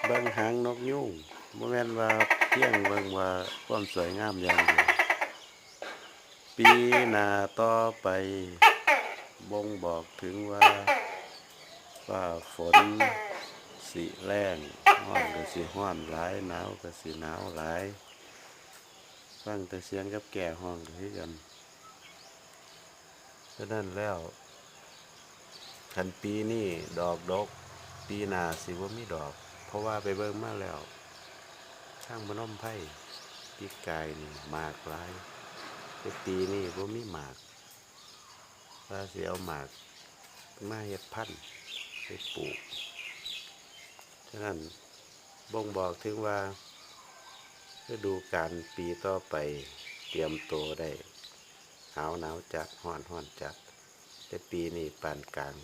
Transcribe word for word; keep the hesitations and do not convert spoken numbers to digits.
เบิ่งหางนกยูง บ่แม่นว่าเพียงเบิ่งว่าความสวยงามอย่างเดียว ปีหน้าต่อไป บ่งบอกถึงว่าฟ้าฝนสิแล้ง ร้อนก็สิร้อนหลาย หนาวก็สิหนาวหลาย ฟังแต่เสียงกับแก้ฮ้องก็คือกัน ฉะนั้นแล้ว คันปีนี้ดอกดก ปีหน้าสิบ่มีดอก เพราะว่าไปเบิ่งมาแล้ว ทางพนมไพร ปีกายนี่หมากหลาย แต่ปีนี้บ่มีหมาก ว่าสิเอาหมากมาเฮ็ดพันธุ์ไปปลูก ฉะนั้นบ่งบอกถึงว่าฤดูกาลปีต่อไปเตรียมตัวได้ หนาวหนาวจัด ร้อนร้อนจัด แต่ปีนี้ปานกลาง